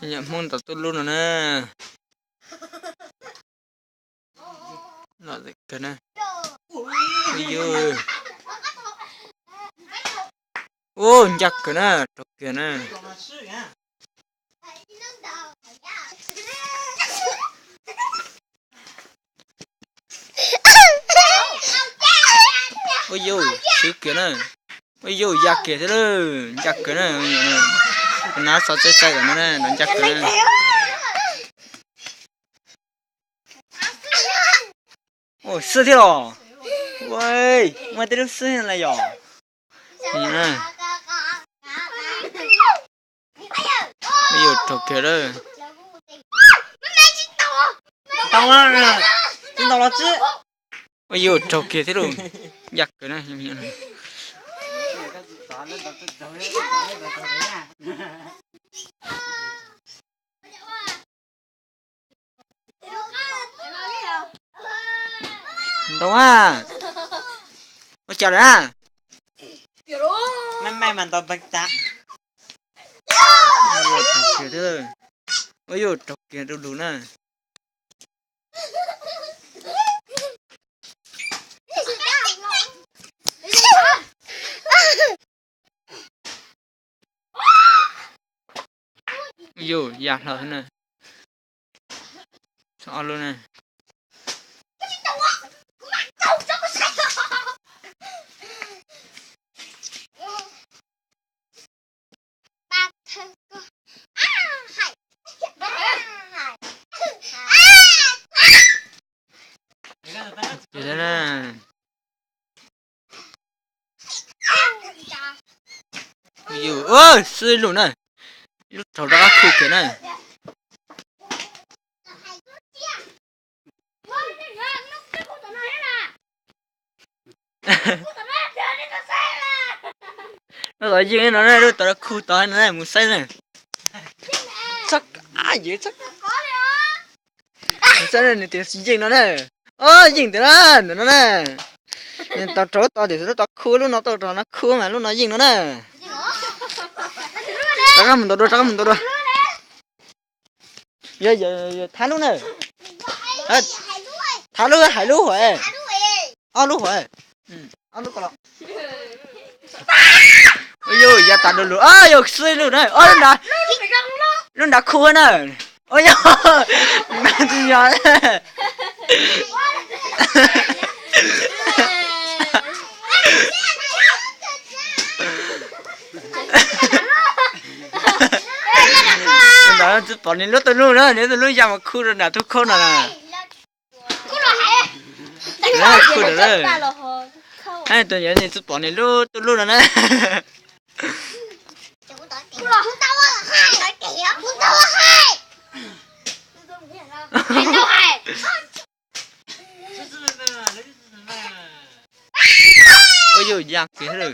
Yog Hmoob ntaus tuj lub no na. Lom zem kawg na. Ui yus. Ua ncaj kawg na, raug kiag na. Ua yus, swb kiag na. Ua yus, ya kiag thiab lawm, ncaj kawg na. Kuv nab xov txaij txaij kom no na, no ncaj kawg na. Ua xwb thiab los. Ua, muaj tej lub xwb lawm yom. Ua yus, raug kiag lawm. Tsis ntaus los, tsis ntaus los xwb. Ua yus, raug kiag thiab lawm. Ncaj kawg na. Ntaus a. Ua cas lawm a? Maj maj mas ntaus npeeg tas. Ua yus, raug kiag du lug na. Yus, ya hlo na. Ob lub na. Ces na, yus, xwb lug na, lub rau rov qab khu kiag na. Lub tod yeej no na, lub tod khu tod no na, mus saib na. Txhob, yus txhob, mus saib na, nws tias yeej no na. Os, yeej tiag na, ntawm no na. Nws tau rau lub tod tiam sis lub tod khu, lub no tau rau no khu mas lub no yeej no na. Rov qab mus ntaus dua, rov qab mus ntaus dua. Yog, yog thab lub na. Thab lub, hais lub hov. Ob lub hov. Ob lub ko los. Ua yus, ya tas du lug, yus xwb lug na. Lub nrad, lub nrad khu na. Ua yus, tsis yog. Ntawd tsis pom nws lub tuj lub na, nws tuj lub ya mus khu rau nram tub khaub no na. Khu rau, tus yawg nws tsis pom nws lub tuj lub no na. Ua yus, ya kiag lawm.